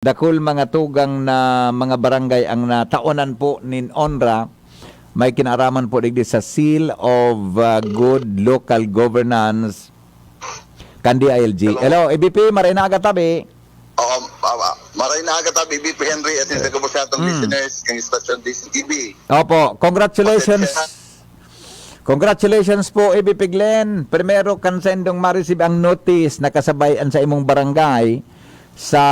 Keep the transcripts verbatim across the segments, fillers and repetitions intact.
dakul mga tugang na mga barangay ang natawanan po nin onra, may kinaaraman po digdi sa Seal of, ah, Good Local Governance kan D I L G. Hello. Hello, A B P, maray na aga tabi. Oo, ah, ah, maray na aga tabi, B P Henry, at sa gabos natong listeners, kang istasyon D C T V. Opo, congratulations. Pasensya. Congratulations po, A B P Glenn. Primero kan sa indong ma-receive ang notice na kasabay an sa imong barangay sa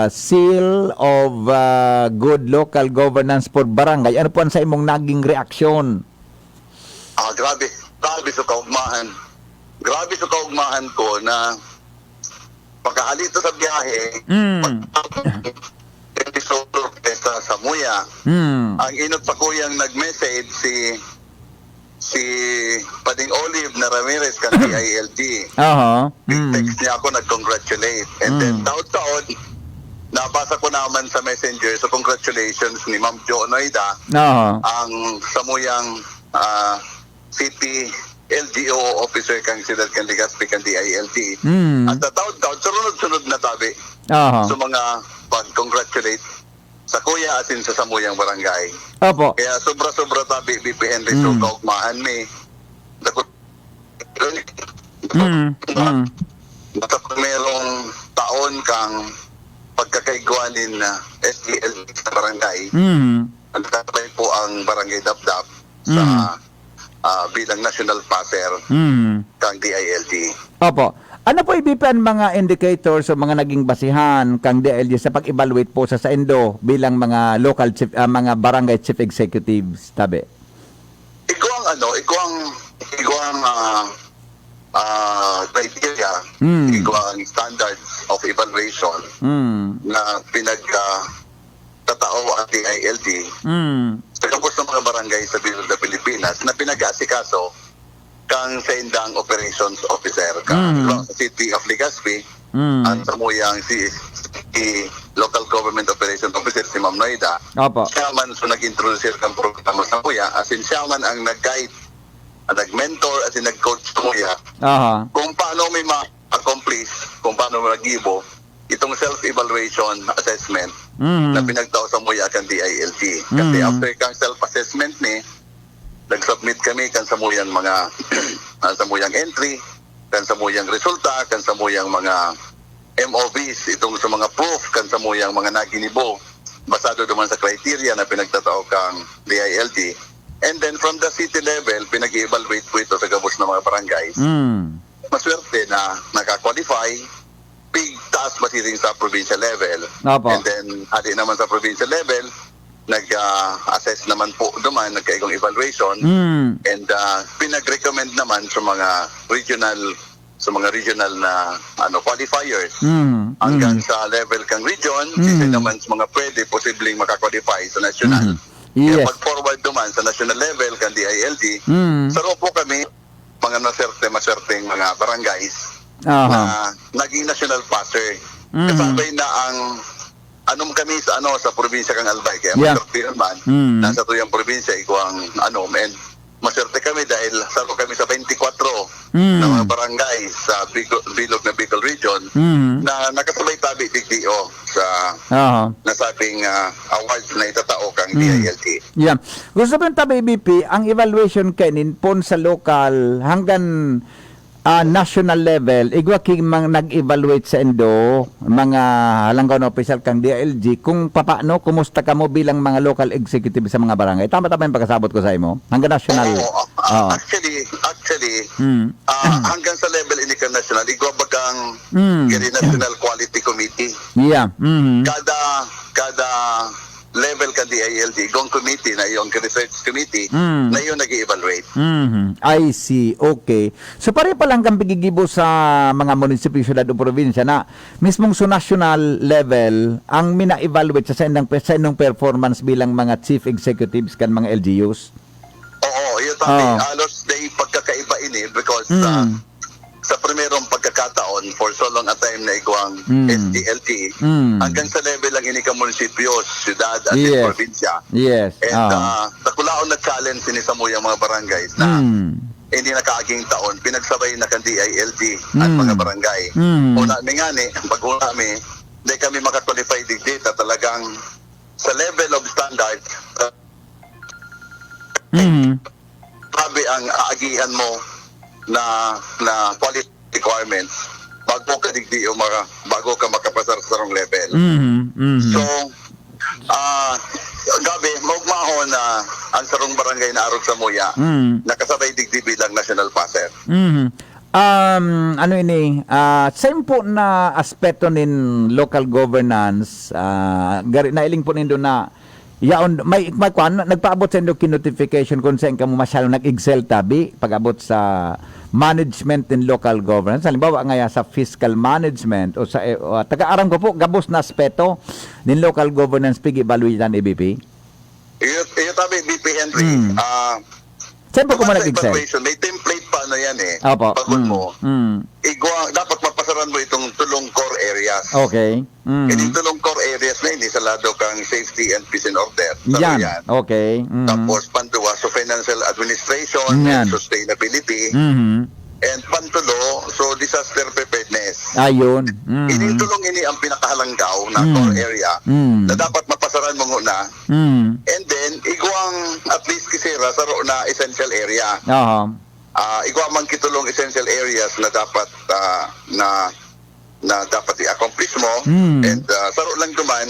Seal of, ah, Good Local Governance for Barangay. Ano po ang sa imong naging reaksyon? Ah, grabe. Grabe sa kaugmahan. Grabe sa kaugmahan ko na pagkahalito sa biyahe, Mm. pag-, episode sa Samuya. Mm. Ang inot pa kuyang nag-message si, si Pading Olive na Ramirez kan D I L G. Aha. Mm. Text niya ako, nag-congratulate. And then, Mm. taon-taon, nabasa ko naman sa messenger, so congratulations ni Ma'am Jo Onoida, Aha. ang samuyang, ah, city L G O officer kan siyudad kan Legazpi, kan D I L G. Mm. At sa taon-taon, sunod-sunod na tabi. Aha. So, mga pag-congratulate sa kuya asin sa samuyang barangay. Opo. Kaya sobra-sobra tabi, B P Henry, so Mm. kaugmahan mi. Dako-, Mm, mm. Basta kung merong taon kang pagkakaigwanin na S D L sa barangay, Mm. ang tatay po ang Barangay Dapdap sa, Mm. ah, bilang national passer Mm. kang D I L G. Opo. Ano po, A B P, ang mga indicators o mga naging basihan kang D I L G sa pag-evaluate po sa saindo bilang mga local chief, ah, mga barangay chief executives, tabi? Igwang ano, igwang, igwang, ah, ah, criteria, Mm. igwang standards of evaluation Mm. na pinag, ah, tatao ang D I L G Mm. sa gabos ng mga barangay sa bilog na Pilipinas na pinag-aasikaso kang saindang operations officer ka. Mm. Halimbawa, sa City of Legazpi, Mm. ang samuyang si, si Local Government Operation Officer, si Ma'am Noida. Opo. Siya man so nag-introduce kang programa samuya, as in, siya man ang nag-guide, ang nag-mentor, as in, nag-coach samuya. Aha. Kung paano mi ma-accomplish, kung paano mi magibo itong self-evaluation assessment Mm. na pinagtao samuya kan D I L G. Kasi Mm. after kang self-assessment ni, nag-submit kami kan samuyang mga, ah, samuyang entry, kan samuyang resulta, kan samuyang mga M O Vs, itong sa mga proof, kan samuyang mga naginibo, basado naman sa criteria na pinagtatao kang D I L G. And then from the city level, pinag-i-evaluate po ito sa gabos ng mga barangays. Mm. Maswerte na nakakwalify, pigtaas masiring sa provincial level. Opo. And then, hali naman sa provincial level, nag, ah, assess naman po duman, nagkaigong evaluation, Mm. and, ah, pinag-recommend naman sa mga regional, sa mga regional na, ano, qualifiers. Mm. Hanggang Mm. sa level kang region, Mm. sisay naman sa mga pwede, posibleng makakwalify sa national. Mm. Kaya Yes. pag-forward duman sa national level, kan D I L G, Mm. saro po kami, mga naswerte, maswerteng mga barangays Aha. na naging national passer. Mm. Kasabay na ang anom kami sa, ano, sa probinsya kang Albay. Kaya Yeah. maswerte naman, Mm. nasa tuyang probinsya, ikaw ang anom. And maswerte kami dahil saro kami sa twenty-four Mm. na mga barangay sa Bicol, bilog na Bicol Region Mm. na nakasabay tabi digdi, oh, sa Aha. nasabing, ah, awards na itatao kang Mm. D I L G. Yeah. Gusto ko yung tabi, B P, ang evaluation kainin pon sa lokal hanggang, ah, national level, igwa ki mang nag-evaluate sa indo, mga halanggaw na opisyal kang D I L G, kung papaano, kumusta kamo bilang mga local executive sa mga barangay? Tama, tama yung pagkasabot ko sa imo? Hanggang national? Oo, ah, Oo. actually, actually, Hmm. ah, hanggang sa level ini kan national, igwa bagang Hmm. giri National Quality Committee. Yeah. Mhm. Kada, kada level kan D I L G, igwang committee na iyo, ang research committee, Mm. na iyo nag-i-evaluate. Mhm. I see. Okay. So, pare pa lang kang pigigibo sa mga munisipyo, syudad o probinsya na mismong sa national level, ang mina-evaluate sa, sa indang, sa indong performance bilang mga chief executives kan mga L G Us? Oo, yun, tabi. Oo. Halos may pagkakaiba ini because, Mm. ah, sa primerong pagkakataon, for so long a time na igwang Mm. S D L G, Mm. hanggang sa level lang ini ka munisipyo, syudad, at Yes. probinsya. Yes. And, Ah. ah, dakulaon na challenge ini sa muyang mga barangays na Mm. ini nakaaging taon, pinagsabay na kan D I L G at Mm. mga barangay. Mm. Una mi ngani, pag una mi, Hindi kami makakwalify digdi na talagang sa level of standard, uh, Mhm. sabi ang aagihan mo na, na quality requirements bago ka digdi o maka-, bago ka makapasar sa sarong level. Mhm, mhm. So, ah, gabi, maugmahon na ang sarong barangay na arog sa Muya, Mm. nakasabay digdi bilang national passer. Mhm. Um, ano ini, ah, same po na aspeto nin local governance, ah, gari, nailing po nindo na yaon, may, may kwan, nagpaabot sa indo ki notification kung saan kamo masyadong nag-excel tabi, pag-abot sa management nin local governance. Halimbawa, ngaya sa fiscal management o sa, eh, o, taga-aram ko po, gabos na aspeto nin local governance, pig-evaluate an A B P. Iyo, iyo tabi, B P Henry. Mm. Ah, Saan po duman kung sa nag-excel? Evaluation, may template pa ano yan eh. Opo. Pag Mm. mo, Mm. igwa, dapat mapasaran mo itong tulong core areas. Okay. Mm. Ini tulong core areas na ini sa lado kang safety and peace and order. Sa Yan. yan. Okay. Mm. Tapos, panduwa, so financial administration Yan. and sustainability. Mhm. And pantulo, so disaster preparedness. Ayun. Mm. Ini tulong ini ang pinakahalanggaw na Mm. core area Mm. na dapat mapasaran mo muna. Mm. And then, igwang at least kisira saro na essential area. Aha. Ah, igwa man kitulong essential areas na dapat, ah, na, na dapat i-accomplish mo. Mm. And, ah, saro lang duman,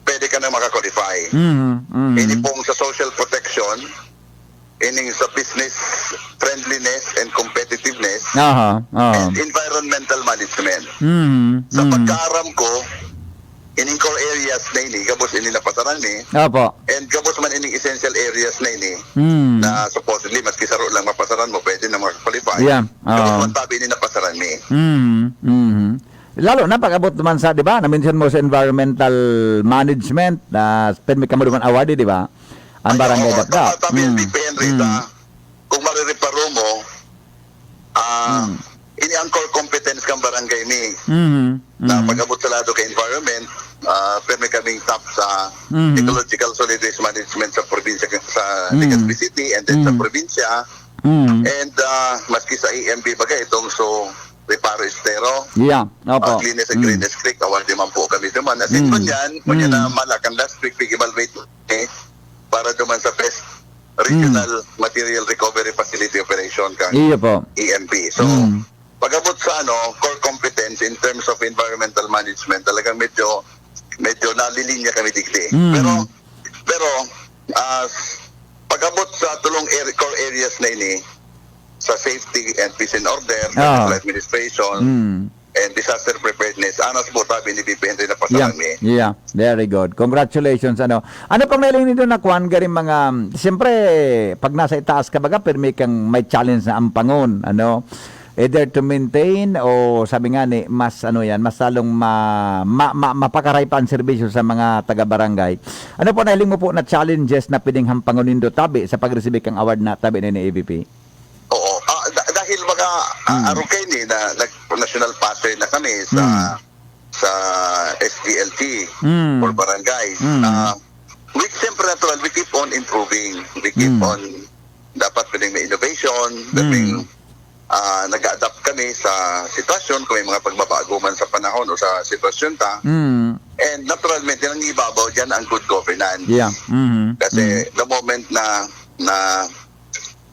pwede ka na makakwalify. Mm, mm. Ini pong sa social protection, ining sa business friendliness and competitiveness, Aha, aha. and environmental management. Mm, Sa mm. pagkaaram ko, ining core areas na ini, gabos ini napasaran ni, Opo. and gabos man ining essential areas na ini, Mm. na supposedly, maski saro lang mapasaran mo, pwede na makakwalify. Yeah, Gabos oo. man tabi ini napasaran ni. Mm, mhm. Lalo na pag-abot naman sa, di ba, na-mention mo sa environmental management, na permi ka mo duman awarded, di ba? Ang Ay, barangay oo, Dapdap. tama, tama yan, Mm, P P Henry, mm. sa, kung marireparo mo, ah, Mm. ini ang core competence kang barangay ni. Mhm, Na mhm. pag-abot sa lado ka environment, ah, permi kaming top sa Mhm. ecological solid waste management sa probinsya, sa Mm. Legazpi City and then sa Mm. probinsya. Mm. And, ah, maski sa E M B baga itong so, Reparo Estero, Yeah, opo. ah, Cleanest and Mm. Greenest Creek, award naman po kami duman. As in, Mm. ngunyan, ngunyan Mm. na malakang last week, pig-evaluate eh, para duman sa best regional Mm. material recovery facility operation kang Iyo po. E M P. So, Mm. pag-abot sa ano, core competence in terms of environmental management, talagang medyo, medyo nalilinya kami digdi. Mm. Pero, pero, ah, pag-abot sa tulong area, core areas na ini, sa safety and peace and order, Ah. municipal administration, Mm. and disaster preparedness, anas po tabi ni B P N rin na Yeah, pasalang ni. yeah. Very good. Congratulations, ano. Ano pang nailing nindo na kwan, garing mga, siyempre, pag nasa itaas ka baga, permi kang may challenge na ampangon, ano. Either to maintain o sabi nga ni, mas ano yan, mas lalong ma, ma, ma, mapakaray pa ang serbisyo sa mga taga-barangay. Ano po nailing mo po na challenges na pwedeng hampangon nindo tabi sa pag-receive kang award na tabi ni, ni A B P? Oo. Ah, da-, dahil baga, ah, Mm. arog kaini na nag-, national passer na kami sa, Mm. sa S D L T Mm. for barangays. Mm. Ah, we, siyempre natural, we keep on improving. We keep Mm. on, dapat pwedeng may innovation, pwedeng, Mm. ah, nag-a-adapt kami sa sitwasyon, kung may mga pagbabago man sa panahon o sa sitwasyon ta. Mm. And naturalmente, nangibabaw diyan ang good governance. Yeah. Mm. Kasi Mm. the moment na, na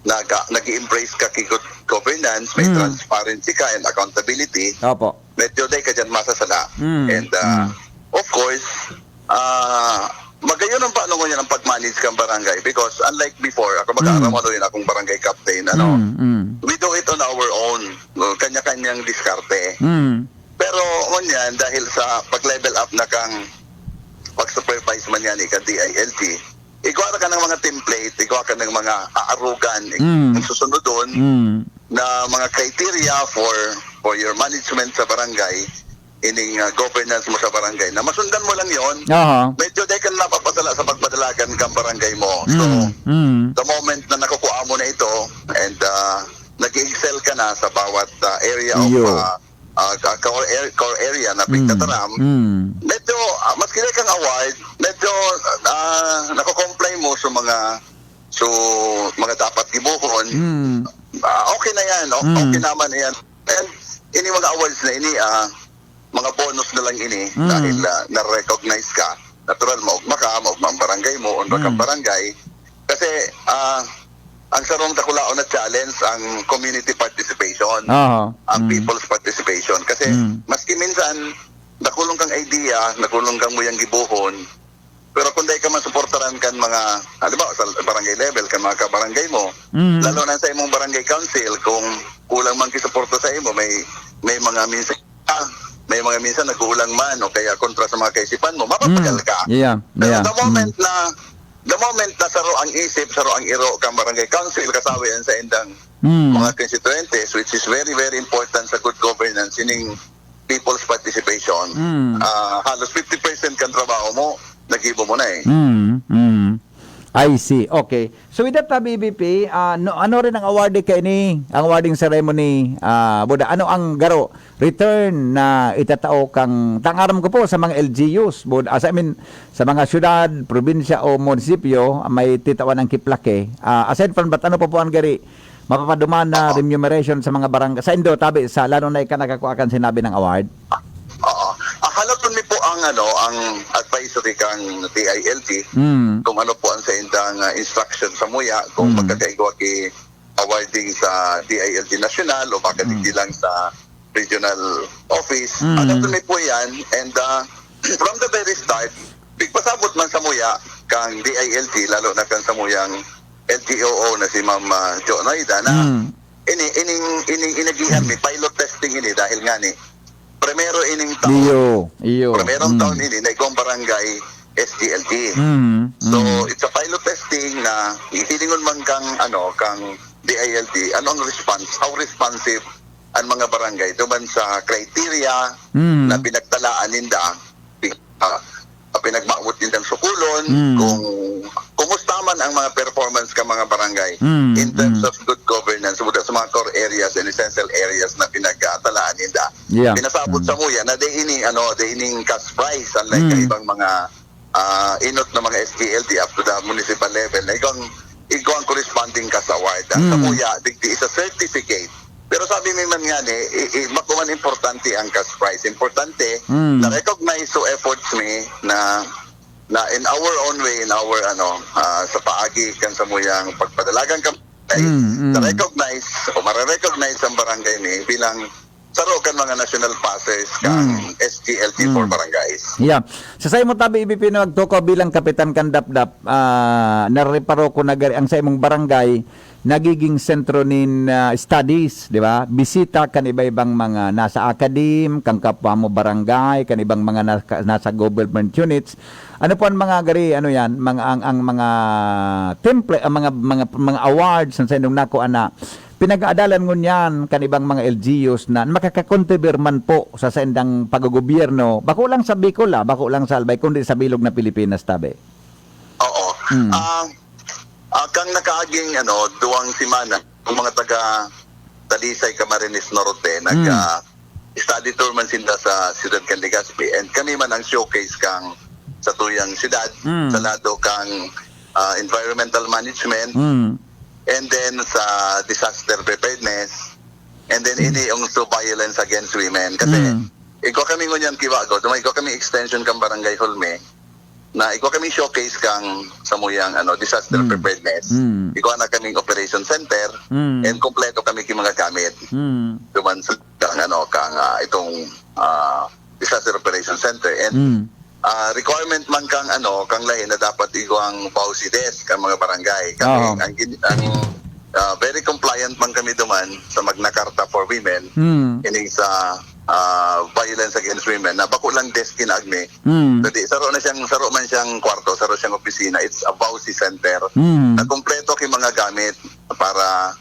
naga-, nag-i-embrace ka ki good governance, may Mm. transparency ka and accountability, Opo. medyo dai ka dyan masasala. Mm. And, ah, Mm. of course, ah, magayon ang paano ngunyan ang pag-manage kang barangay because unlike before, ako mag-aaram Mm. ano yun, akong barangay captain, ano, Mm, mm. we do it on our own. No, kanya-kanyang diskarte. Mm. Pero, ngunyan, dahil sa pag-level up na kang pag-supervise man yan, ika D I L G, igwa na ka ng mga template, igwa ka ng mga aarugan, Mm. ang susunodon Mm. na mga criteria for, for your management sa barangay, ining, ah, governance mo sa barangay, na masundan mo lang yon. Aha. Medyo dahil ka na napapasala sa pagpadalagan kang barangay mo. So, Mm. Mm. the moment na nakukuha mo na ito, and, ah, nag-excel ka na sa bawat, ah, area of, Iyo. ah, ah, ka-, core ar-, core area na Mm. pagtataram, Mm. medyo, ah, maski na kang award, medyo, ah, nako-comply mo sa mga, so, mga dapat gibohon. Mm. Ah, okay na yan, o-, Mm. okay naman yan. And ini mga awards na ini, ah, mga bonus na lang ini, Mm. dahil, ah, na-recognize ka, natural, maugma ka, maugma ang barangay mo, unba kang Mm. barangay. Kasi, ah, ang sarong dakulaon na challenge, ang community participation, Aha. ang Mm. people's participation. Kasi, Mm. maski minsan, nakulong kang idea, nakulong kang muyang gibohon, pero kung dai ka man suportaran kan mga, halimbawa, sa barangay level, kan mga kabarangay mo, Mm. lalo na sa imong barangay council, kung kulang man ki suporta sa imo, may, may mga minsan, ah, may mga minsan nag-uulang man o kaya kontra sa mga kaisipan mo, mapapagal Mm. ka. Yeah. Pero Yeah. the moment Mm. na, the moment na saro ang isip, saro ang iro kan barangay council, kasawi yan sa indang Mm. mga constituentes, which is very, very important sa good governance, ining people's participation. Mm. Ah, halos fifty percent kan trabaho mo, nagibo mo na eh. Mm. Mm. I see. Okay. So with that, ah, B B P, ah, no, ano rin ang awarding kaini, ang awarding ceremony, ah, Buda? Ano ang garo, return na itatao kang, tangaram ko po sa mga L G Us, Buda, ah, sa, I mean, sa mga syudad, probinsya o munisipyo, may titawan ang kiplake. Ah, aside from that, ano pa po ang gari mapapaduman na Oo. remuneration sa mga barangay? Sa indo, tabi, sa, lalo na ika nakakua kan sinabi ng award? Oo. Ah, halaton mi po ang, ano, ang advisory kang D I L G, Mm. kung ano po ang sa indang, ah, instruction sa muya, kung Mm. magkakaigwa ki awarding sa D I L G National o baka Mm. digdi lang sa regional office. Mm. Halaton mi po yan. And, ah, from the very start, pigpasabot man sa muya, kang D I L G, lalo na kang sa muyang L G O O na si Ma'am, ah, Jo Noida, na Mm. ini, ining, ining inagihan mi, pilot testing ini dahil nga ni, primero ining taon, Iyo, iyo. primerong Mm. taon ini, na igwang barangay S G L G. Mm, So, mm. it's a pilot testing na hihilingon man kang, ano, kang D I L G, ano ang response, how responsive ang mga barangay duman sa criteria Mm. na pinagtalaan ninda, ah, pinagmawot nindang sukulon, Mm. kung kumusta man ang mga performance ka mga barangay Mm, in terms mm. of good governance, buda sa mga core areas and essential areas na pinagtalaan ninda. Yeah. Pinasabot Mm. sa muya na di ini, ano, di ining cash prize, unlike Mm. sa ibang mga, ah, inot na mga S G L D up to the municipal level, na igwang, igwang corresponding cash award. Ang sa Mm. muya, digdi is a certificate. Pero sabi mi man nga ni, i, i, bako man importante ang cash prize. Importante, Mm. na-recognize so efforts mi na, na in our own way, in our, ano, ah, sa paagi kan samuyang pagpadalagan ka, Mm, mm. na-recognize o mare-recognize ang barangay mi bilang saro kan mga national passers kan Mm. S G L T for Mm. barangays. Yeah. Sa saimo tabi, B B P, na magtukaw bilang kapitan kan Dapdap, ah, nareparo ko na gari ang saimong barangay nagiging sentro nin, ah, studies, di ba? Bisita kan iba-ibang mga nasa academe, kan kapwa mo barangay, kan ibang mga naka-, nasa government units. Ano po ang mga gari, ano yan, mga, ang, ang mga template, ang mga, mga, mga awards, ang sa inyong nakuha na pinag-aadalan ngunyan kan ibang mga L G Us na makakakontribir man po sa saindang paggogobyerno, bako lang sa Bicol, ah, bako lang sa Albay, kundi sa bilog na Pilipinas, tabi. Oo. Hmm. Ah, ah, kang nakaaging, ano, duwang semana, ang mga taga Talisay, Camarines Norte, nag, Hmm. ah, study tour man sinda sa Ciudad kan Legazpi. And kami man ang showcase kang sa tuyang siyudad, Hmm. sa lado kang, ah, environmental management, Hmm. and then sa disaster preparedness, and then Hmm. ini yung sa violence against women. Kasi Hmm. igwa kami ngunyan kiwa ko, dumay ko kami extension kang Barangay Hulme, na igwa kami showcase kang samuyang, ano, disaster Hmm. preparedness. Hmm. Igwa na kaming operation center, Hmm. and kompleto kami ki mga gamit. Hmm. Duman sa kang, ano, kang, ah, itong, ah, disaster operation center. And, Hmm. ah, requirement man kang, ano, kang lahi na dapat igwang VAWC desk ang mga barangay. Kami, Oo. ang gin-, ang, ah, very compliant man kami duman sa Magna Carta for Women. Hmm. Ini sa, ah, violence against women na bako lang desk kinaagmi. Hmm. Kundi saro na siyang, saro man siyang kwarto, saro siyang opisina. It's a VAWC center Hmm. na kompleto ki mga gamit para,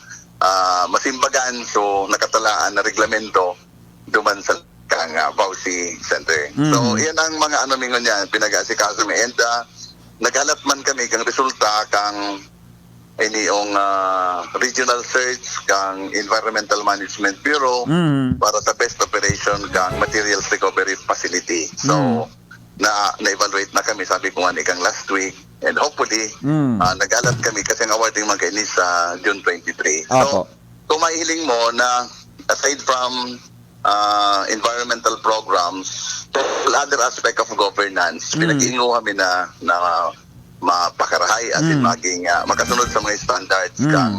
ah, masimbagan. So, nakatalaan na reglamento duman sa kang, ah, VAWC Center. So, Hmm. yan ang mga ano mi ngunyan, pinag-aasikaso mi. And, ah, naghalat man kami kang resulta kang iniyong, ah, regional search kang Environmental Management Bureau Hmm. para sa best operation kang materials recovery facility. So, Hmm. na, na-evaluate na kami, sabi ko nga ni kang last week. And hopefully, Hmm. ah, naghalat kami kasi ang awarding man kaini sa June twenty-three. So, Opo. kung mahiling mo na aside from, ah, environmental programs, all other aspect of governance, Mm. pinag-iinguha mi na, na mapakarahay, as in Mm. maging, ah, makasunod sa mga standards Mm. kang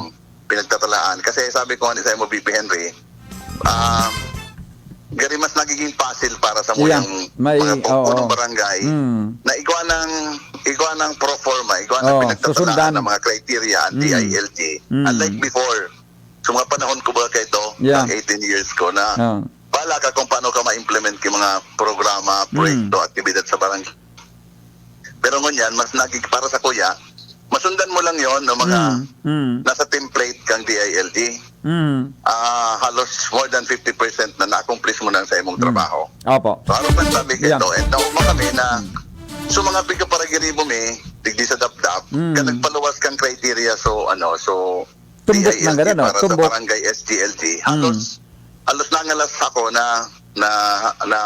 pinagtatalaan. Kasi sabi ko nga ni sa M O B P Henry, ah, gari mas nagiging puzzle para sa Yeah, muyang may, mga pu-, oo. punong barangay Mm. na igwa ng, igwa ng pro forma, igwa ng Oo, pinagtatalaan susundan. ng mga criteria ang Mm. D I L G. Mm. Unlike before, sa mga panahon ko ba kayo, Yeah. ng eighteen years ko, na Oo. bahala ka kung paano ka ma-implement yung mga programa, Mm. proyekto, aktibidad sa barangay. Pero ngunyan, mas nagig-, para sa kuya, masundan mo lang yon ng mga Mm, mm. nasa template kang D I L G. Mm. Ah, halos more than fifty percent na na-accomplish mo na sa imong Mm. trabaho. Opo. So, ano pa sabi Yeah. kito? And nauma kami na Mm. so, mga pigkaparagiribo mi, digdi sa Dapdap, Mm. ka nagpaluwas kang criteria, so, ano, so, Tumbok D I L G lang gano'n, no? para sa Tumbok. barangay S G L G. Mm. Halos, halos nangalas ako na, na, na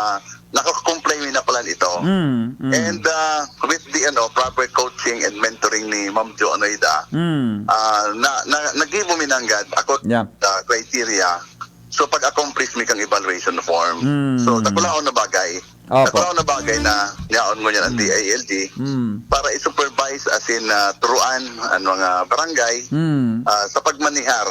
nakakomply mi na pala nito. Mm, mm. And, ah, with the, ano, proper coaching and mentoring ni Ma'am Jo Anoida, Mm. ah, na, na, nag-ibo mi nanggad, ako, Yeah. ah, criteria. So, pag-accomplish mi kang evaluation form. Mm. So, dakulaon na bagay. Opo. Dakulaon na bagay na yaon ngunyan ang Mm. D I L G Mm. para i-supervise, as in, ah, turuan ang mga barangay, Mm. ah, sa pagmanihar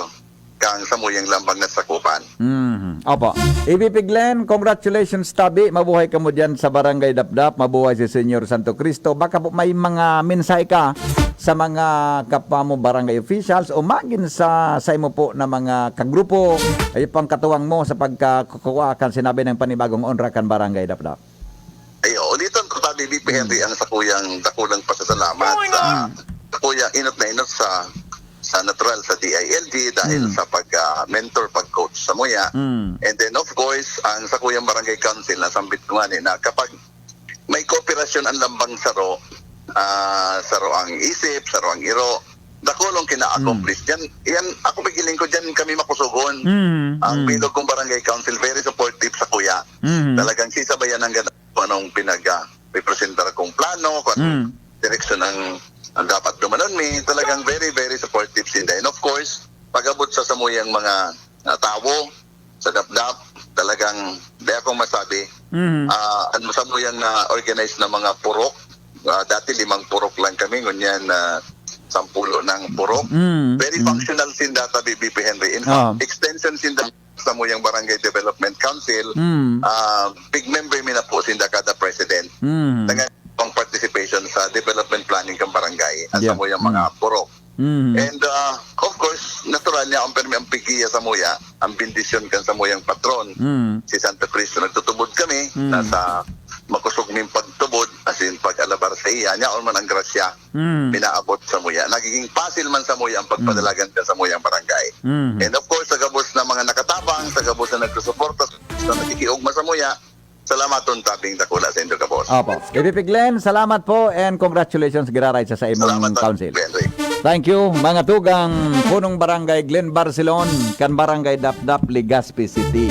kang samuyang lambang na sakupan. Mhm. Opo. A V P Glenn, congratulations tabi. Mabuhay kamo diyan sa Barangay Dapdap. Mabuhay si Senyor Santo Cristo. Baka po may mga mensahe ka sa mga kapwa mo barangay officials o magin sa, sa imo po na mga kagrupo, ay pangkatuwang mo sa pagkakuha kan sinabi ng panibagong onra kan Barangay Dapdap. Ayo, uliton ko, Tabi V P Henry, Mm. ang sakuyang dakulang pasasalamat sa Mm. sakuyang inot na inot sa, sa natural sa D I L G dahil Mm. sa pag, ah, mentor, pag-coach samuya. Mm. And then, of course, ang sakuyang barangay council, nasambit ko nga ni, na kapag may kooperasyon ang lambang saro, ah, saro ang isip, saro ang iro, dakulong kina-accomplish. Mm. Diyan, yan, ako, pigiling ko, diyan kami makusugon. Mm, Ang mm. bilog kong barangay council, very supportive sa kuya. Mm. Talagang sisabayan hanggang kung anong pinag, ah, representar kong plano, kung anong Mm. direksyon ang, ang dapat dumanon mi. Talagang very, very supportive sinda. And of course, pag-abot sa samuyang mga, ah, tawo, sa Dapdap, talagang di akong masabi. Mm. Ah, ano, samuyang na-organize na mga purok. Ah, dati limang purok lang kami, ngunyan na sampulo ng purok. Mm, Very mm. functional sinda, Tabi V P Henry. In fact, Ah. extension sinda samuyang Barangay Development Council. Mm. Ah, big member mi na po sinda kada president. Mm. Tangan pang participation sa development planning kang barangay at Yeah. samuyang mga Mm. purok. Mm. And, ah, of course, natural niya, ang permi ang pigiya samuya, ang bendisyon kan samuyang patron, Mm. si Santo Cristo. Nagtutubod kami, Mm. nasa makusog ming pagtubod, as in, pag-alabar sa iya, niya man ang grasya, Mm. pinaabot samuya. Nagiging pasil man samuya ang pagpadalagan Mm. kan samuyang barangay. Mm. And of course, sa gabos na mga nakatabang, sa gabos na nagsusuporta, sa nakikiugma samuya, salamaton tabing dakula sa indo gabos. Opo. A V P Glenn, salamat po and congratulations giraray sa, sa imong Salamat, council. Henry. Thank you, mga tugang, punong barangay Glenn Barcelon, kan Barangay Dapdap, Legazpi City.